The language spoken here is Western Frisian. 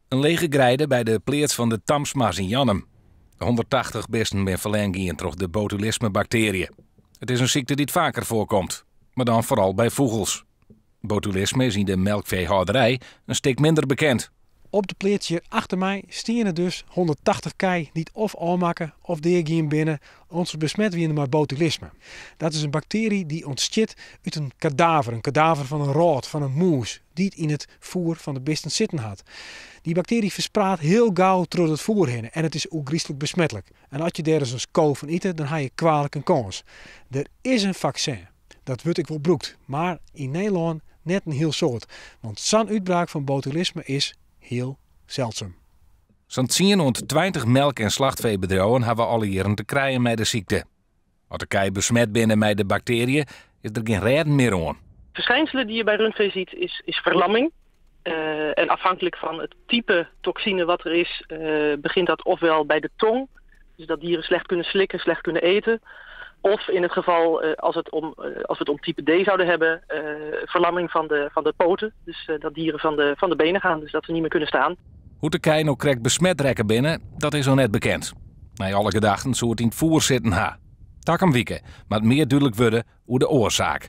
In lege greide by de pleats fan de Tamsma's yn Jannum. De 180 bisten binne ferlern gien troch de botulisme-baktearje. It is in sykte dy't faker foarkomt, mar dan foaral by fûgels. Botulisme is yn de melkfeehâlderij in stik minder bekend. Op de pleats hjir achter my stiene dus 180 kij dy't of ôfmakke of deagien binne om't se besmet wiene mei botulisme. Dat is in baktearje dy't ûntstiet út in kadaver, in kadaver fan in rôt, fan in mûs, dy't yn it foer fan de bisten sitten hat. Dy baktearje ferspraat hiel gau troch it foer hinne en it is oergryslik besmetlik. En as je dêr ris in sko fan ite, dan ha je kwalik in kâns. Der is in faksin. Dat wurdt ek wol brûkt, mar yn Nederlân net in hiel soad, want sa'n útbraak fan botulisme is hiel seldsum. Sa'n tsien oant 20 melk en slachtfeebedriuwen hawwe alle jierren te krijen mei de sykte. As de kij besmet binne mei de baktearje, is der gjin rêden mear oan. Verschijnselen die je bij rundvee ziet is verlamming. En afhankelijk van het type toxine wat er is, begint dat ofwel bij de tong, dus dat dieren slecht kunnen slikken, slecht kunnen eten. Of in het geval, als we het om type D zouden hebben, verlamming van de poten. Dus dat dieren van de benen gaan, dus dat ze niet meer kunnen staan. Hoe't de kij no krekt besmet rekke binne, dat is noch net bekend. Nei alle gedachten soe it yn it foer sitten ha. Takom wike moat mear dúdlik wurde oer de oarsaak.